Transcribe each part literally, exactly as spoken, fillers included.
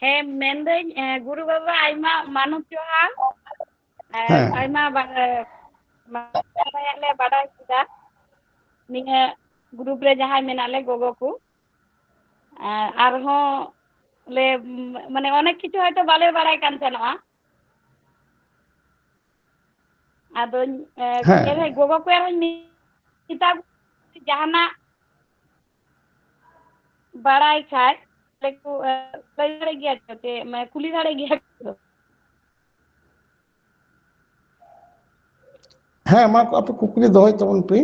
ᱦᱮᱸ, ᱢᱮᱱᱫᱟᱹᱧ, ᱮ, ᱜᱩᱨᱩ ᱵᱟᱵᱟ, ᱟᱭᱢᱟ ᱢᱟᱱᱚᱛ ᱡᱚᱦᱟᱨ᱾ ᱟᱨ ᱦᱮᱸ᱾ ᱟᱭᱢᱟ ᱵᱟ-, ᱮ, ᱵᱟᱰᱟᱭᱟᱜ ᱞᱮ ᱵᱟᱰᱟᱭ ᱠᱮᱫᱟ ᱱᱤᱭᱟᱹ ᱜᱨᱩᱯ ᱨᱮ ᱡᱟᱦᱟᱸᱭ ᱢᱮᱱᱟᱜ ᱞᱮ ᱜᱚᱜᱚ ᱠᱚ᱾ ᱟᱨ ᱟᱨᱦᱚᱸ ᱞᱮ, ᱢᱟᱱᱮ, ᱚᱱᱮᱠ ᱠᱤᱪᱷᱩ ᱦᱚᱭᱛᱳ ᱵᱟᱞᱮ ᱵᱟᱲᱟᱭ ᱠᱟᱱ ᱛᱟᱦᱮᱱᱚᱜᱼᱟ᱾ ᱟᱫᱚᱧ, ᱮ, ᱦᱮᱸ᱾ ᱮᱱᱨᱮᱦᱚᱸ ᱜᱚᱜᱚ ᱠᱚ ᱟᱨᱦᱚᱸᱧ ᱢᱮᱛᱟ ᱠᱚ, ᱡᱟᱦᱟᱱᱟᱜ ᱵᱟᱲᱟᱭ ᱠᱷᱟᱡ ᱞᱟᱹᱭ ᱠᱚ, ᱮ, ᱞᱟᱹᱭ ᱫᱟᱲᱮ ᱜᱮᱭᱟ ᱠᱚ ᱡᱮ, ᱢᱟᱱᱮ, ᱠᱩᱞᱤ ᱫᱟᱲᱮ ᱜᱮᱭᱟ ᱠᱚ᱾ ᱦᱮᱸ, ᱢᱟ, ᱟᱯᱮ ᱠᱩᱠᱞᱤ ᱫᱚᱦᱚᱭ ᱛᱟᱵᱚᱱ ᱯᱮ᱾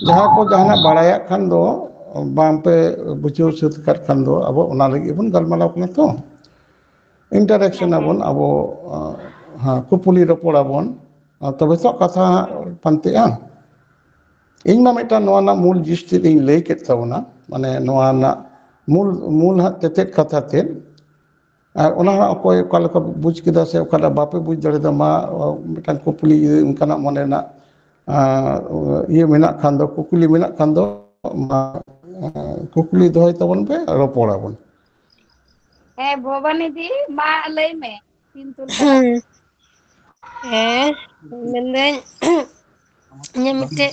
ᱡᱟᱦᱟᱸ ᱠᱚ ᱡᱟᱦᱟᱱᱟᱜ ᱵᱟᱲᱟᱭᱟᱜ ᱠᱷᱟᱱ ᱫᱚ, ᱵᱟᱝ ᱯᱮ ᱵᱩᱡᱷᱟᱹᱣ ᱥᱟᱹᱛ ᱟᱠᱟᱫ ᱠᱷᱟᱱ ᱫᱚ, ᱟᱵᱚ ᱚᱱᱟ ᱞᱟᱹᱜᱤᱫ ᱵᱚᱱ ᱜᱟᱞᱢᱟᱨᱟᱣ ᱠᱟᱱᱟ ᱛᱚ᱾ ᱤᱱᱴᱟᱨᱮᱠᱥᱚᱱ ᱦᱮᱸ, ᱦᱮᱸ᱾ ᱟᱵᱚᱱ, ᱟᱵᱚ, ᱟᱸ, ᱦᱮᱸ, ᱠᱩᱯᱩᱞᱤ ᱨᱚᱯᱚᱲ ᱟᱵᱚᱱ, ᱟᱨ ᱛᱚᱵᱮ ᱛᱚ ᱠᱟᱛᱷᱟ ᱦᱟᱸᱜ ᱯᱟᱱᱛᱮᱜᱼᱟ᱾ ᱤᱧ ᱢᱟ ᱢᱤᱫᱴᱟᱝ ᱱᱚᱣᱟ ᱨᱮᱱᱟᱜ ᱢᱩᱞ ᱡᱤᱥ ᱛᱮᱫ ᱤᱧ ᱞᱟᱹᱭ ᱠᱮᱫ ᱛᱟᱵᱚᱱᱟ, ᱢᱟᱱᱮ ᱱᱚᱣᱟ ᱨᱮᱱᱟᱜ ᱢᱩᱞ, ᱢᱩᱞ ᱦᱟᱸᱜ ᱛᱮᱛᱮᱫ ᱠᱟᱛᱷᱟ ᱛᱮᱫ᱾ ᱟᱨ ᱚᱱᱟ ᱦᱟᱸᱜ ᱚᱠᱚᱭ ᱚᱠᱟ ᱞᱮᱠᱟ ᱵᱩᱡᱽ ᱠᱮᱫᱟ ᱥᱮ ᱚᱠᱟᱴᱟᱜ ᱵᱟᱯᱮ ᱵᱩᱡᱽ ᱫᱟᱲᱮᱭᱟᱫᱟ, ᱢᱟ, ᱚ, ᱢᱤᱫᱴᱟᱝ ᱠᱩᱠᱞᱤ ᱡᱩᱫᱤ ᱚᱱᱠᱟᱱᱟᱜ ᱢᱚᱱᱮ ᱨᱮᱱᱟᱜ, ᱟᱸ, ᱤᱭᱟᱹ ᱢᱮᱱᱟᱜ ᱠᱷᱟᱱ ᱫᱚ, ᱠᱩᱠᱞᱤ ᱢᱮᱱᱟᱜ ᱠᱷᱟᱱ ᱫᱚ, ᱢᱟ, ᱟᱸ, ᱠᱩᱠᱞᱤ ᱫᱚᱦᱚᱭ ᱛᱟᱵᱚᱱ ᱯᱮ, ᱨᱚᱯᱚᱲ ᱟᱵᱚᱱ᱾ ᱦᱮᱸ, ᱵᱷᱚᱵᱟᱱᱤ ᱫᱤ, ᱢᱟ ᱞᱟᱹᱭ ᱢᱮ᱾ ᱦᱩᱸ᱾ ᱦᱮᱸ, ᱢᱮᱱᱫᱟᱹᱧ, ᱤᱧᱟᱹᱜ ᱢᱤᱫᱴᱮᱡ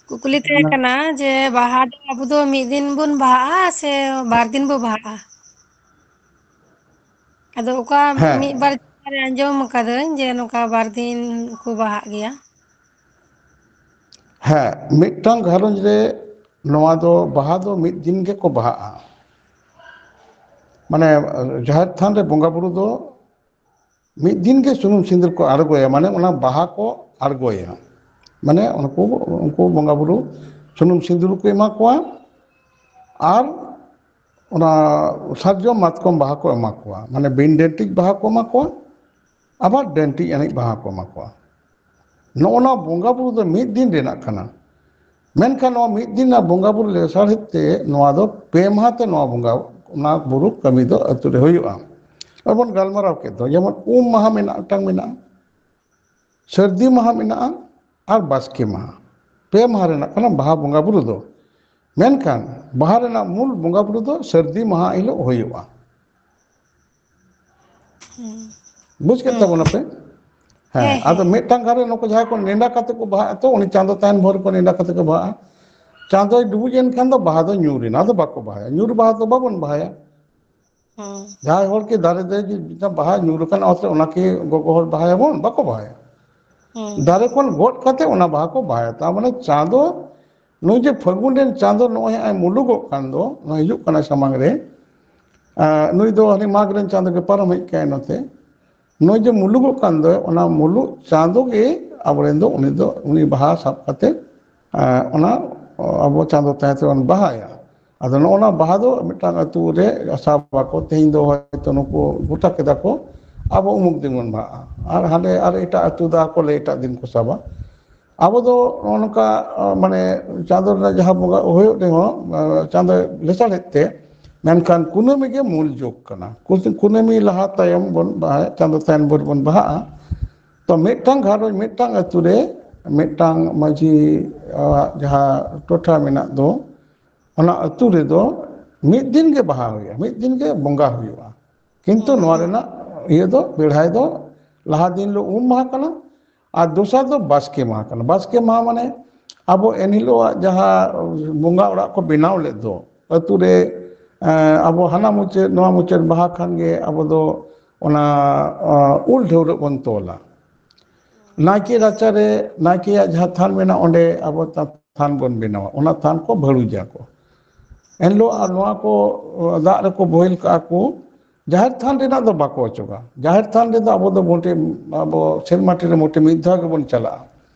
ᱠᱩᱠᱞᱤ ᱛᱟᱦᱮᱸ ᱠᱟᱱᱟ ᱡᱮ, ᱵᱟᱦᱟ ᱫᱚ ᱟᱵᱚ ᱫᱚ ᱢᱤᱫ ᱫᱤᱱ ᱵᱚᱱ ᱵᱟᱦᱟᱜᱼᱟ ᱥᱮ ᱵᱟᱨ ᱫᱤᱱ ᱵᱚ ᱵᱟᱦᱟᱜᱼᱟ? ᱟᱫᱚ ᱚᱠᱟ ᱦᱮᱸ᱾ ᱢᱤᱫ ᱵᱟᱨ ᱡᱟᱭᱜᱟ ᱨᱮ ᱟᱸᱡᱚᱢ ᱟᱠᱟᱫᱟᱹᱧ ᱡᱮ, ᱱᱚᱝᱠᱟ ᱵᱟᱨ ᱫᱤᱱ ᱠᱚ ᱵᱟᱦᱟᱜ ᱜᱮᱭᱟ᱾ ᱦᱮᱸ, ᱢᱤᱫᱴᱟᱝ ᱜᱷᱟᱨᱚᱸᱡᱽ ᱨᱮ ᱱᱚᱣᱟ ᱫᱚ, ᱵᱟᱦᱟ ᱫᱚ ᱢᱤᱫ ᱫᱤᱱ ᱜᱮᱠᱚ ᱵᱟᱦᱟᱜᱼᱟ᱾ ᱢᱟᱱᱮ, ᱡᱟᱦᱮᱨ ᱛᱷᱟᱱ ᱨᱮ ᱵᱚᱸᱜᱟ ᱵᱩᱨᱩ ᱫᱚ ᱢᱤᱫ ᱫᱤᱱ ᱜᱮ ᱥᱩᱱᱩᱢ ᱥᱤᱸᱫᱩᱨ ᱠᱚ ᱟᱬᱜᱚᱭᱟ, ᱢᱟᱱᱮ ᱚᱱᱟ ᱵᱟᱦᱟ ᱠᱚ ᱟᱬᱜᱚᱭᱟ᱾ ᱢᱟᱱᱮ ᱩᱱᱠᱩ, ᱩᱱᱠᱩ ᱵᱚᱸᱜᱟ ᱵᱩᱨᱩ ᱥᱩᱱᱩᱢ ᱥᱤᱸᱫᱩᱨ ᱠᱚ ᱮᱢᱟ ᱠᱚᱣᱟ ᱟᱨ ᱚᱱᱟ ᱥᱟᱨᱡᱚᱢ ᱢᱟᱛᱠᱚᱢ ᱵᱟᱦᱟ ᱠᱚ ᱮᱢᱟ ᱠᱚᱣᱟ, ᱢᱟᱱᱮ ᱵᱤᱱ ᱰᱮᱱᱴᱤᱡ ᱵᱟᱦᱟ ᱠᱚ ᱮᱢᱟ ᱠᱚᱣᱟ, ᱟᱵᱟᱨ ᱰᱮᱱᱴᱤᱡ ᱟᱹᱱᱤᱡ ᱵᱟᱦᱟ ᱠᱚ ᱮᱢᱟ ᱠᱚᱣᱟ᱾ ᱱᱚᱜᱼᱚ ᱱᱚᱣᱟ ᱵᱚᱸᱜᱟ ᱵᱩᱨᱩ ᱫᱚ ᱢᱤᱫ ᱫᱤᱱ ᱨᱮᱱᱟᱜ ᱠᱟᱱᱟ᱾ ᱢᱮᱱᱠᱷᱟᱱ ᱱᱚᱣᱟ ᱢᱤᱫ ᱫᱤᱱ ᱨᱮᱱᱟᱜ ᱵᱚᱸᱜᱟ ᱵᱩᱨᱩ ᱞᱟᱥᱟᱲᱦᱮᱫ ᱛᱮ ᱱᱚᱣᱟ ᱫᱚ ᱯᱮ ᱢᱟᱦᱟ ᱛᱮ ᱱᱚᱣᱟ ᱵᱚᱸᱜᱟ, ᱚᱱᱟ ᱵᱩᱨᱩ ᱠᱟᱹᱢᱤ ᱫᱚ ᱟᱹᱛᱩ ᱨᱮ ᱦᱩᱭᱩᱜᱼᱟ᱾ ᱟᱨ ᱵᱚᱱ ᱜᱟᱞᱢᱟᱨᱟᱣ ᱠᱮᱫ ᱫᱚ, ᱡᱮᱢᱚᱱ ᱩᱢ ᱢᱟᱦᱟ ᱢᱮᱱᱟᱜ, ᱢᱤᱫᱴᱟᱝ ᱢᱮᱱᱟᱜᱼᱟ, ᱥᱟᱹᱨᱫᱤ ᱢᱟᱦᱟ ᱢᱮᱱᱟᱜᱼᱟ ᱟᱨ ᱵᱟᱥᱠᱮ ᱢᱟᱦᱟ᱾ ᱯᱮ ᱢᱟᱦᱟ ᱨᱮᱱᱟᱜ ᱠᱟᱱᱟ ᱵᱟᱦᱟ ᱵᱚᱸᱜᱟ ᱵᱩᱨᱩ ᱫᱚ᱾ ᱢᱮᱱᱠᱷᱟᱱ ᱵᱟᱦᱟ ᱨᱮᱱᱟᱜ ᱢᱩᱞ ᱵᱚᱸᱜᱟ ᱵᱩᱨᱩ ᱫᱚ ᱥᱟᱹᱨᱫᱤ ᱢᱟᱦᱟ ᱦᱤᱞᱳᱜ ᱦᱩᱭᱩᱜᱼᱟ᱾ ᱦᱩᱸ᱾ ᱵᱩᱡᱽ ᱠᱮᱫ ᱦᱩᱸ᱾ ᱛᱟᱵᱚᱱᱟᱯᱮ? ᱦᱮᱸ, ᱦᱮᱸ, ᱟᱫᱚ ᱦᱮᱸ᱾ ᱢᱤᱫᱴᱟᱝ ᱜᱷᱟᱨᱚᱸᱡᱽ ᱱᱩᱠᱩ ᱡᱟᱦᱟᱸᱭ ᱠᱚ ᱱᱮᱰᱟ ᱠᱟᱛᱮ ᱠᱚ ᱵᱟᱦᱟᱜᱼᱟ, ᱛᱚ ᱩᱱᱤ ᱪᱟᱸᱫᱚ ᱛᱟᱦᱮᱱ ᱵᱷᱳᱨ ᱠᱚ ᱱᱮᱰᱟ ᱠᱟᱛᱮ ᱠᱚ ᱵᱟᱦᱟᱜᱼᱟ᱾ ᱪᱟᱸᱫᱚᱭ ᱰᱩᱵᱩᱡ ᱮᱱ ᱠᱷᱟᱱ ᱫᱚ ᱵᱟᱦᱟ ᱫᱚ ᱧᱩᱨ ᱮᱱᱟ, ᱟᱫᱚ ᱵᱟᱠᱚ ᱵᱟᱦᱟᱭᱟ, ᱧᱩᱨ ᱵᱟᱦᱟ ᱫᱚ ᱵᱟᱵᱚᱱ ᱵᱟᱦᱟᱭᱟ᱾ ᱦᱩᱸ᱾ ᱡᱟᱦᱟᱸᱭ ᱦᱚᱲ ᱠᱤ ᱫᱟᱨᱮ ᱨᱮ ᱡᱩᱫᱤ ᱢᱤᱫᱴᱟᱝ ᱵᱟᱦᱟ ᱧᱩᱨ ᱟᱠᱟᱱᱟ, ᱚᱛ ᱨᱮ, ᱚᱱᱟ ᱠᱤ ᱜᱚᱜᱚ ᱦᱚᱲ ᱵᱟᱦᱟᱭᱟᱵᱚᱱ? ᱵᱟᱠᱚ ᱵᱟᱦᱟᱭᱟ᱾ ᱦᱩᱸ᱾ ᱫᱟᱨᱮ ᱠᱷᱚᱱ ᱜᱚᱫ ᱠᱟᱛᱮ ᱚᱱᱟ ᱵᱟᱦᱟ ᱠᱚ ᱵᱟᱦᱟᱭᱟ᱾ ᱛᱟᱨ ᱢᱟᱱᱮ ᱪᱟᱸᱫᱚ, ᱱᱩᱭ ᱡᱮ ᱯᱷᱟᱹᱜᱩᱱ ᱨᱮᱱ ᱪᱟᱸᱫᱚ ᱱᱚᱜᱼᱚᱭ ᱦᱟᱸᱜ ᱮ ᱢᱩᱞᱩᱜᱚᱜ ᱠᱟᱱ ᱫᱚ, ᱱᱚᱜᱼᱚᱭ ᱦᱤᱡᱩᱜ ᱠᱟᱱᱟ ᱥᱟᱢᱟᱝ ᱨᱮ, ᱟᱸ, ᱱᱩᱭ ᱫᱚ ᱦᱟᱱᱮ ᱢᱟᱜᱽ ᱨᱮᱱ ᱪᱟᱸᱫᱚ ᱜᱮ ᱯᱟᱨᱚᱢ ᱦᱮᱡ ᱠᱟᱭ ᱱᱚᱛᱮ᱾ ᱱᱩᱭ ᱡᱮ ᱢᱩᱞᱩᱜᱚᱜ ᱠᱟᱱ ᱫᱚᱭ, ᱚᱱᱟ ᱢᱩᱞᱩᱜ ᱪᱟᱸᱫᱚ ᱜᱮ ᱟᱵᱚᱨᱮᱱ ᱫᱚ, ᱩᱱᱤ ᱫᱚ, ᱩᱱᱤ ᱵᱟᱦᱟ ᱥᱟᱵ ᱠᱟᱛᱮ, ᱟᱸ, ᱚᱱᱟ ᱟᱵᱚ ᱪᱟᱸᱫᱚ ᱛᱟᱭᱚᱢ ᱛᱮᱵᱚᱱ ᱵᱟᱦᱟᱭᱟ᱾ ᱟᱫᱚ ᱱᱚᱜᱼᱚ ᱱᱟ ᱵᱟᱦᱟ ᱫᱚ ᱢᱤᱫᱴᱟᱝ ᱟᱹᱛᱩ ᱨᱮ ᱥᱟᱵ ᱟᱠᱚ, ᱛᱮᱦᱮᱧ ᱫᱚ ᱦᱚᱭᱛᱳ ᱱᱩᱠᱩ ᱜᱚᱴᱟ ᱠᱮᱫᱟ ᱠᱚ, ᱟᱵᱚ ᱩᱢᱩᱠ ᱫᱤᱱ ᱵᱚᱱ ᱵᱟᱦᱟᱜᱼᱟ, ᱟᱨ ᱦᱟᱸᱰᱮ ᱟᱨ ᱮᱴᱟᱜ ᱟᱹᱛᱩ ᱫᱚ ᱟᱠᱚ ᱞᱮ ᱮᱴᱟᱜ ᱫᱤᱱ ᱠᱚ ᱥᱟᱵᱟ᱾ ᱟᱵᱚ ᱫᱚ ᱱᱚᱜᱼᱚ ᱱᱚᱝᱠᱟ, ᱟᱸ, ᱢᱟᱱᱮ ᱪᱟᱸᱫᱚ ᱨᱮᱱᱟᱜ ᱡᱟᱦᱟᱸ ᱵᱚᱸᱜᱟ ᱦᱩᱭᱩᱜ ᱨᱮᱦᱚᱸ, ᱟᱸ, ᱪᱟᱸᱫᱚ ᱞᱮᱥᱟᱲᱦᱮᱫ ᱛᱮ, ᱢᱮᱱᱠᱷᱟᱱ ᱠᱩᱱᱟᱹᱢᱤ ᱜᱮ ᱢᱩᱞ ᱡᱳᱜᱽ ᱠᱟᱱᱟ᱾ ᱠᱩ-, ᱠᱩᱱᱟᱹᱢᱤ ᱞᱟᱦᱟ ᱛᱟᱭᱚᱢ ᱵᱚᱱ ᱵᱟᱦᱟᱭᱟ, ᱪᱟᱸᱫᱚ ᱛᱟᱭᱚᱢ ᱵᱷᱳᱨ ᱵᱚᱱ ᱵᱟᱦᱟᱜᱼᱟ᱾ ᱛᱚ ᱢᱤᱫᱴᱟᱝ ᱜᱷᱟᱨᱚᱸᱡᱽ, ᱢᱤᱫᱴᱟᱝ ᱟᱹᱛᱩ ᱨᱮ, ᱢᱤᱫᱴᱟᱝ ᱢᱟᱺᱡᱷᱤ ᱟᱜ ᱡᱟᱦᱟᱸ ᱴᱚᱴᱷᱟ ᱢᱮᱱᱟᱜ ᱫᱚ, ᱚᱱᱟ ᱟᱹᱛᱩ ᱨᱮᱫᱚ ᱢᱤᱫ ᱫᱤᱱ ᱜᱮ ᱵᱟᱦᱟ ᱦᱩᱭᱩᱜᱼᱟ, ᱢᱤᱫ ᱫᱤᱱ ᱜᱮ ᱵᱚᱸᱜᱟ ᱦᱩᱭᱩᱜᱼᱟ᱾ ᱠᱤᱱᱛᱩ ᱦᱩᱸ, ᱱᱚᱣᱟ ᱦᱩᱸ᱾ ᱨᱮᱱᱟᱜ ᱤᱭᱟᱹ ᱫᱚ, ᱵᱮᱲᱦᱟᱭ ᱫᱚ, ᱞᱟᱦᱟ ᱫᱤᱱ ᱦᱤᱞᱳᱜ ᱩᱢ ᱢᱟᱦᱟ ᱠᱟᱱᱟ, ᱟᱨ ᱫᱚᱥᱟᱨ ᱫᱚ ᱵᱟᱥᱠᱮ ᱢᱟᱦᱟ ᱠᱟᱱᱟ᱾ ᱵᱟᱥᱠᱮ ᱢᱟᱦᱟ ᱢᱟᱱᱮ ᱟᱵᱚ ᱮᱱᱦᱤᱞᱳᱜ ᱡᱟᱦᱟᱸ ᱵᱚᱸᱜᱟ ᱚᱲᱟᱜ ᱠᱚ ᱵᱮᱱᱟᱣ ᱞᱮᱫ ᱫᱚ, ᱟᱹᱛᱩ ᱨᱮ, ᱮᱸ, ᱟᱵᱚ ᱦᱟᱱᱟ ᱢᱩᱪᱟᱹᱫ ᱱᱚᱣᱟ ᱢᱩᱪᱟᱹᱫ ᱵᱟᱦᱟ ᱠᱷᱟᱱ ᱜᱮ ᱟᱵᱚ ᱫᱚ ᱚᱱᱟ, ᱮᱸ, ᱩᱞ ᱰᱷᱟᱹᱣᱨᱟᱹᱜ ᱵᱚᱱ ᱛᱚᱞᱟ᱾ ᱱᱟᱭᱠᱮ ᱨᱟᱪᱟᱨᱮ, ᱱᱟᱭᱠᱮᱭᱟᱜ ᱡᱟᱦᱟᱸ ᱛᱷᱟᱱ ᱢᱮᱱᱟᱜᱼᱟ, ᱚᱸᱰᱮ ᱟᱵᱚ ᱛᱟ-, ᱛᱷᱟᱱ ᱵᱚᱱ ᱵᱮᱱᱟᱣᱟ, ᱚᱱᱟ ᱛᱷᱟᱱ ᱠᱚ ᱵᱷᱟᱹᱲᱩᱡᱟ ᱠᱚ᱾ ᱮᱱᱦᱤᱞᱳᱜ ᱟᱨ ᱱᱚᱣᱟ ᱠᱚ, ᱚ, ᱫᱟᱜ ᱨᱮᱠᱚ ᱵᱳᱦᱮᱞ ᱠᱟᱜᱼᱟ ᱠᱚ, ᱡᱟᱦᱮᱨ ᱛᱷᱟᱱ ᱨᱮᱱᱟᱜ ᱫᱚ ᱵᱟᱠᱚ ᱚᱪᱚᱜᱟ᱾ ᱡᱟᱦᱮᱨ ᱛᱷᱟᱱ ᱨᱮᱫᱚ ᱟᱵᱚ ᱫᱚ ᱢᱚᱴᱮ, ᱟᱵᱚ ᱥᱮᱨᱢᱟ ᱴᱷᱮᱱ ᱨᱮ ᱢᱚᱴᱮ ᱢᱤᱫ ᱫᱷᱟᱣ ᱜᱮᱵᱚᱱ ᱪᱟᱞᱟᱜᱼᱟ,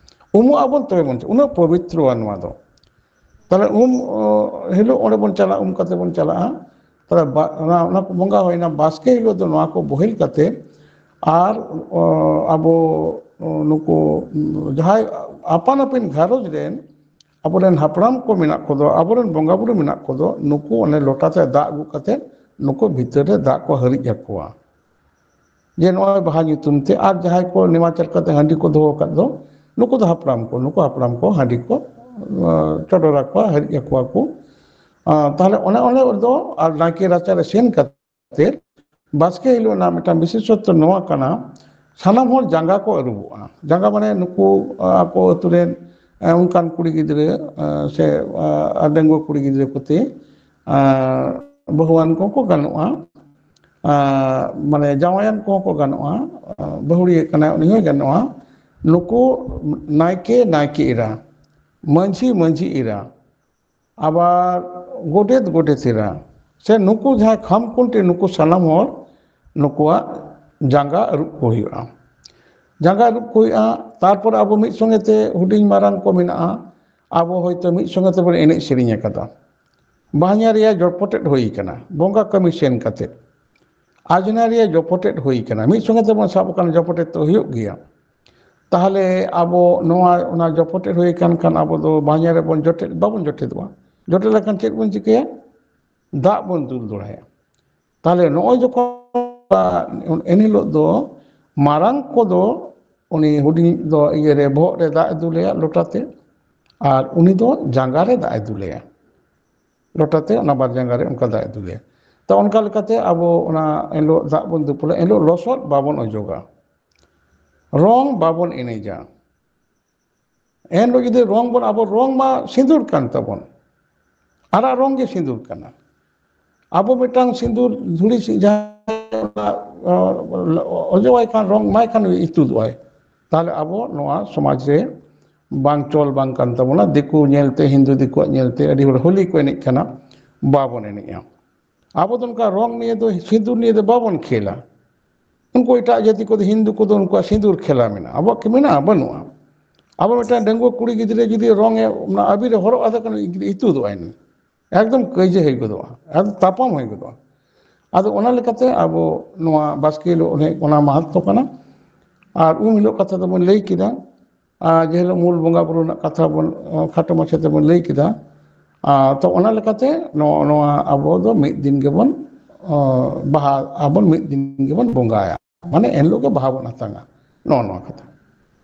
ᱩᱢᱩᱜ ᱟᱵᱚᱱ ᱛᱚᱵᱮ ᱵᱚᱱ ᱪᱟᱞᱟᱜᱼᱟ, ᱩᱱᱟᱹᱜ ᱯᱚᱵᱤᱛᱨᱚᱣᱟ ᱱᱚᱣᱟ ᱫᱚ᱾ ᱛᱟᱦᱞᱮ ᱩᱢ, ᱚ, ᱦᱤᱞᱳᱜ ᱚᱸᱰᱮ ᱵᱚᱱ ᱪᱟᱞᱟᱜᱼᱟ, ᱩᱢ ᱠᱟᱛᱮ ᱵᱚᱱ ᱪᱟᱞᱟᱜᱼᱟ᱾ ᱛᱟᱦᱞᱮ ᱵᱟ-, ᱚᱱᱟ, ᱚᱱᱟ ᱠᱚ ᱵᱚᱸᱜᱟ ᱦᱩᱭᱱᱟ, ᱵᱟᱥᱠᱮ ᱦᱤᱞᱳᱜ ᱫᱚ ᱱᱚᱣᱟ ᱠᱚ ᱵᱳᱦᱮᱞ ᱠᱟᱛᱮ, ᱟᱨ, ᱚ, ᱟᱵᱚ, ᱚ, ᱱᱩᱠᱩ, ᱩᱢ, ᱡᱟᱦᱟᱸᱭ ᱟᱯᱟᱱ ᱟᱹᱯᱤᱱ ᱜᱷᱟᱨᱚᱸᱡᱽ ᱨᱮᱱ ᱟᱵᱚᱨᱮᱱ ᱦᱟᱯᱲᱟᱢ ᱠᱚ ᱢᱮᱱᱟᱜ ᱠᱚᱫᱚ, ᱟᱵᱚᱨᱮᱱ ᱵᱚᱸᱜᱟ ᱵᱩᱨᱩ ᱢᱮᱱᱟᱜ ᱠᱚᱫᱚ, ᱱᱩᱠᱩ ᱚᱱᱮ ᱞᱚᱴᱟ ᱛᱮ ᱫᱟᱜ ᱟᱹᱜᱩ ᱠᱟᱛᱮ ᱱᱩᱠᱩ ᱵᱷᱤᱛᱟᱹᱨ ᱨᱮ ᱫᱟᱜ ᱠᱚ ᱦᱟᱹᱨᱤᱡ ᱟᱠᱚᱣᱟ᱾ ᱡᱮ ᱱᱚᱜᱼᱚᱭ ᱵᱟᱦᱟ ᱧᱩᱛᱩᱢ ᱛᱮ, ᱟᱨ ᱡᱟᱦᱟᱸᱭ ᱠᱚ ᱱᱮᱢᱟᱪᱟᱨ ᱠᱟᱛᱮ ᱦᱟᱺᱰᱤ ᱠᱚ ᱫᱚᱦᱚ ᱟᱠᱟᱫ ᱫᱚ, ᱱᱩᱠᱩ ᱫᱚ ᱦᱟᱯᱲᱟᱢ ᱠᱚ, ᱱᱩᱠᱩ ᱦᱟᱯᱲᱟᱢ ᱠᱚ ᱦᱟᱺᱰᱤ ᱠᱚ ᱪᱚᱰᱚᱨ ᱟᱠᱚᱣᱟ, ᱦᱟᱹᱨᱤᱡ ᱟᱠᱚᱣᱟ ᱠᱚ᱾ ᱛᱟᱦᱞᱮ ᱚᱱᱮ ᱚᱱᱮ ᱫᱚ ᱟᱨ ᱱᱟᱭᱠᱮ ᱨᱟᱪᱟᱨᱮ ᱥᱮᱱ ᱠᱟᱛᱮ ᱵᱟᱥᱠᱮ ᱦᱤᱞᱳᱜ ᱨᱮᱱᱟᱜ ᱢᱤᱫᱴᱟᱝ ᱵᱤᱥᱮᱥᱚᱛᱛᱚ ᱱᱚᱣᱟ ᱠᱟᱱᱟ, ᱥᱟᱱᱟᱢ ᱦᱚᱲ ᱡᱟᱸᱜᱟ ᱠᱚ ᱟᱹᱨᱩᱵᱚᱜᱼᱟ᱾ ᱡᱟᱸᱜᱟ ᱢᱟᱱᱮ ᱱᱩᱠᱩ ᱟᱠᱚ ᱟᱹᱛᱩ ᱨᱮᱱ ᱚᱱᱠᱟᱱ ᱠᱩᱲᱤ ᱜᱤᱫᱽᱨᱟᱹ ᱥᱮ ᱰᱟᱺᱜᱩᱣᱟᱹ ᱠᱩᱲᱤ ᱜᱤᱫᱽᱨᱟᱹ ᱠᱚᱛᱮ ᱵᱟᱹᱦᱩᱣᱟᱱ ᱠᱚᱦᱚᱸ ᱠᱚ ᱜᱟᱱᱚᱜᱼᱟ, ᱢᱟᱱᱮ ᱡᱟᱶᱟᱭᱟᱱ ᱠᱚᱦᱚᱸ ᱠᱚ ᱜᱟᱱᱚᱜᱼᱟ, ᱵᱟᱹᱦᱩᱲᱤᱭᱟᱹ ᱠᱟᱱᱟᱭ ᱩᱱᱤ ᱦᱚᱸᱭ ᱜᱟᱱᱚᱜᱼᱟ᱾ ᱱᱩᱠᱩ ᱱᱟᱭᱠᱮ, ᱱᱟᱭᱠᱮ ᱮᱨᱟ, ᱢᱟᱹᱡᱷᱤ, ᱢᱟᱹᱡᱷᱤ ᱮᱨᱟ, ᱟᱵᱟᱨ ᱜᱚᱰᱮᱛ, ᱜᱚᱰᱮᱛ ᱮᱨᱟ, ᱥᱮ ᱱᱩᱠᱩ ᱡᱟᱦᱟᱸᱭ ᱠᱷᱟᱢ ᱠᱷᱩᱱᱴᱤ, ᱱᱩᱠᱩ ᱥᱟᱱᱟᱢ ᱦᱚᱲ ᱱᱩᱠᱩᱣᱟᱜ ᱡᱟᱸᱜᱟ ᱟᱹᱨᱩᱵ ᱠᱚ ᱦᱩᱭᱩᱜᱼᱟ᱾ ᱡᱟᱸᱜᱟ ᱟᱹᱨᱩᱵ ᱠᱚ ᱦᱩᱭᱩᱜᱼᱟ᱾ ᱛᱟᱨᱯᱚᱨ ᱟᱵᱚ ᱢᱤᱫ ᱥᱚᱸᱜᱮ ᱛᱮ ᱦᱩᱰᱤᱧ ᱢᱟᱨᱟᱝ ᱠᱚ ᱢᱮᱱᱟᱜᱼᱟ, ᱟᱵᱚ ᱦᱚᱭᱛᱳ ᱢᱤᱫ ᱥᱚᱸᱜᱮ ᱛᱮᱵᱚᱱ ᱮᱱᱮᱡ ᱥᱮᱨᱮᱧ ᱟᱠᱟᱫᱟ᱾ ᱵᱟᱦᱧᱟᱨᱤᱭᱟ ᱡᱚᱯᱚᱴᱮᱫ ᱦᱩᱭ ᱟᱠᱟᱱᱟ ᱵᱚᱸᱜᱟ ᱠᱟᱹᱢᱤ ᱥᱮᱱ ᱠᱟᱛᱮ, ᱟᱡᱽᱱᱟᱨᱤᱭᱟ ᱡᱚᱯᱚᱴᱮᱫ ᱦᱩᱭ ᱟᱠᱟᱱᱟ, ᱢᱤᱫ ᱥᱚᱸᱜᱮ ᱛᱮᱵᱚᱱ ᱥᱟᱵ ᱟᱠᱟᱱᱟ, ᱡᱚᱯᱚᱴᱮᱫ ᱛᱚ ᱦᱩᱭᱩᱜ ᱜᱮᱭᱟ᱾ ᱛᱟᱦᱚᱞᱮ ᱟᱵᱚ ᱱᱚᱣᱟ, ᱚᱱᱟ ᱡᱚᱯᱚᱴᱮᱫ ᱦᱩᱭ ᱟᱠᱟᱱ ᱠᱷᱟᱱ ᱟᱵᱚ ᱫᱚ ᱵᱟᱦᱧᱟᱨᱮ ᱵᱚᱱ ᱡᱚᱴᱮᱫ, ᱵᱟᱵᱚᱱ ᱡᱚᱴᱮᱫᱚᱜᱼᱟ᱾ ᱡᱚᱴᱮᱫ ᱞᱮᱠᱷᱟᱱ ᱪᱮᱫ ᱵᱚᱱ ᱪᱤᱠᱟᱹᱭᱟ? ᱫᱟᱜ ᱵᱚᱱ ᱫᱩᱞ ᱫᱚᱦᱲᱟᱭᱟ᱾ ᱛᱟᱦᱚᱞᱮ ᱱᱚᱜᱼᱚᱭ ᱡᱚᱠᱷᱚᱱ ᱮᱱᱦᱤᱞᱳᱜ ᱫᱚ ᱢᱟᱨᱟᱝ ᱠᱚᱫᱚ ᱩᱱᱤ ᱦᱩᱰᱤᱧ ᱫᱚ ᱤᱭᱟᱹᱨᱮ ᱵᱚᱦᱚᱜ ᱨᱮ ᱫᱟᱜ ᱮ ᱫᱩᱞᱮᱭᱟ ᱞᱚᱴᱟᱛᱮ, ᱟᱨ ᱩᱱᱤ ᱫᱚ ᱡᱟᱸᱜᱟ ᱨᱮ ᱫᱟᱜ ᱮ ᱫᱩᱞᱮᱭᱟ, ᱞᱚᱴᱟᱛᱮ ᱚᱱᱟ ᱵᱟᱨ ᱡᱟᱸᱜᱟ ᱨᱮ ᱚᱱᱠᱟ ᱫᱟᱜ ᱮ ᱫᱩᱞᱮᱭᱟ᱾ ᱛᱚ ᱚᱱᱠᱟ ᱞᱮᱠᱟᱛᱮ ᱟᱵᱚ ᱚᱱᱟ ᱮᱱᱦᱤᱞᱳᱜ ᱫᱟᱜ ᱵᱚᱱ ᱫᱩᱯᱩᱞᱟ, ᱮᱱᱦᱤᱞᱳᱜ ᱞᱚᱥᱚᱫ ᱵᱟᱵᱚᱱ ᱚᱡᱚᱜᱟ, ᱨᱚᱝ ᱵᱟᱵᱚᱱ ᱮᱱᱮᱡᱟ᱾ ᱮᱱᱦᱤᱞᱳᱜ ᱡᱩᱫᱤ ᱨᱚᱝ ᱵᱚᱱ, ᱟᱵᱚ ᱨᱚᱝ ᱢᱟ ᱥᱤᱸᱫᱩᱨ ᱠᱟᱱ ᱛᱟᱵᱚᱱ, ᱟᱨᱟᱜ ᱨᱚᱝ ᱜᱮ ᱥᱤᱸᱫᱩᱨ ᱠᱟᱱᱟ᱾ ᱟᱵᱚ ᱢᱤᱫᱴᱟᱝ ᱥᱤᱸᱫᱩᱨ ᱫᱷᱩᱲᱤ ᱥᱤ-, ᱡᱟᱦᱟᱸ ᱚᱡᱚᱜᱟᱭ ᱠᱷᱟᱱ, ᱨᱚᱝ ᱢᱟᱭ ᱠᱷᱟᱱ ᱤᱛᱩᱫᱚᱜᱼᱟᱭ, ᱛᱟᱦᱚᱞᱮ ᱟᱵᱚ ᱱᱚᱣᱟ ᱥᱚᱢᱟᱡᱽ ᱨᱮ ᱵᱟᱝ ᱪᱚᱞ ᱵᱟᱝ ᱠᱟᱱ ᱛᱟᱵᱚᱱᱟ᱾ ᱫᱤᱠᱩ ᱧᱮᱞᱛᱮ, ᱦᱤᱱᱫᱩ ᱫᱤᱠᱩᱣᱟᱜ ᱧᱮᱞᱛᱮ ᱟᱹᱰᱤ ᱦᱚᱲ ᱦᱳᱞᱤ ᱠᱚ ᱮᱱᱮᱡ ᱠᱟᱱᱟ, ᱵᱟᱵᱚᱱ ᱮᱱᱮᱡᱼᱟ᱾ ᱟᱵᱚ ᱫᱚ ᱚᱱᱠᱟ ᱨᱚᱝ ᱱᱤᱭᱮ ᱫᱚ, ᱥᱤᱸᱫᱩᱨ ᱱᱤᱭᱮ ᱫᱚ ᱵᱟᱵᱚᱱ ᱠᱷᱮᱞᱟ᱾ ᱩᱱᱠᱩ ᱮᱴᱟᱜ ᱡᱟᱹᱛᱤ ᱠᱚᱫᱚ, ᱦᱤᱱᱫᱩ ᱠᱚᱫᱚ ᱩᱱᱠᱩᱣᱟᱜ ᱥᱤᱸᱫᱩᱨ ᱠᱷᱮᱞᱟ ᱢᱮᱱᱟᱜᱼᱟ, ᱟᱵᱚᱣᱟᱜ ᱠᱤ ᱢᱮᱱᱟᱜᱼᱟ? ᱵᱟᱹᱱᱩᱜᱼᱟ᱾ ᱟᱵᱚ ᱢᱤᱫᱴᱟᱝ ᱰᱟᱺᱜᱩᱣᱟᱹ ᱠᱩᱲᱤ ᱜᱤᱫᱽᱨᱟᱹ ᱡᱩᱫᱤ ᱨᱚᱝ ᱮ, ᱚᱱᱟ ᱟᱵᱤᱨ ᱮ ᱦᱚᱨᱚᱜ ᱟᱫᱮ ᱠᱟᱱᱟ, ᱤᱛᱩᱫᱚᱜᱼᱟᱭ ᱱᱩᱭ, ᱮᱠᱫᱚᱢ ᱠᱟᱹᱭᱡᱟᱹ ᱦᱩᱭ ᱜᱚᱫᱚᱜᱼᱟ, ᱮᱠᱫᱚᱢ ᱛᱟᱯᱟᱢ ᱦᱩᱭ ᱜᱚᱫᱚᱜᱼᱟ᱾ ᱟᱫᱚ ᱚᱱᱟ ᱞᱮᱠᱟᱛᱮ ᱟᱵᱚ ᱱᱚᱣᱟ ᱵᱟᱥᱠᱮ ᱦᱤᱞᱳᱜ ᱚᱱᱮ ᱚᱱᱟ ᱢᱟᱦᱟᱛᱢᱚ ᱠᱟᱱᱟ᱾ ᱟᱨ ᱩᱢ ᱦᱤᱞᱳᱜ ᱠᱟᱛᱷᱟ ᱫᱚᱵᱚᱱ ᱞᱟᱹᱭ ᱠᱮᱫᱟ, ᱟᱨ ᱡᱮ ᱦᱤᱞᱳᱜ ᱢᱩᱞ ᱵᱚᱸᱜᱟ ᱵᱩᱨᱩ ᱨᱮᱱᱟᱜ ᱠᱟᱛᱷᱟ ᱵᱚᱱ, ᱠᱷᱟᱴᱚ ᱢᱟᱪᱷᱟ ᱛᱮᱵᱚᱱ ᱞᱟᱹᱭ ᱠᱮᱫᱟ, ᱟᱨ ᱛᱚ ᱚᱱᱟ ᱞᱮᱠᱟᱛᱮ ᱱᱚᱜᱼᱚ ᱱᱚᱣᱟ ᱟᱵᱚ ᱫᱚ ᱢᱤᱫ ᱫᱤᱱ ᱜᱮᱵᱚᱱ, ᱵᱟᱦᱟ ᱟᱵᱚᱱ, ᱢᱤᱫ ᱫᱤᱱ ᱜᱮᱵᱚᱱ ᱵᱚᱸᱜᱟᱭᱟ, ᱢᱟᱱᱮ ᱮᱱᱦᱤᱞᱳᱜ ᱜᱮ ᱵᱟᱦᱟ ᱵᱚᱱ ᱟᱛᱟᱝᱟ, ᱱᱚᱜᱼᱚ ᱱᱚᱣᱟ ᱠᱟᱛᱷᱟ᱾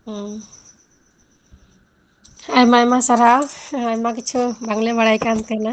ᱦᱩᱸ᱾ ᱟᱭᱢᱟ ᱟᱭᱢᱟ ᱥᱟᱨᱦᱟᱣ᱾ ᱟᱭᱢᱟ ᱠᱤᱪᱷᱩ ᱵᱟᱝᱞᱮ ᱵᱟᱲᱟᱭ ᱠᱟᱱ ᱛᱟᱦᱮᱱᱟ᱾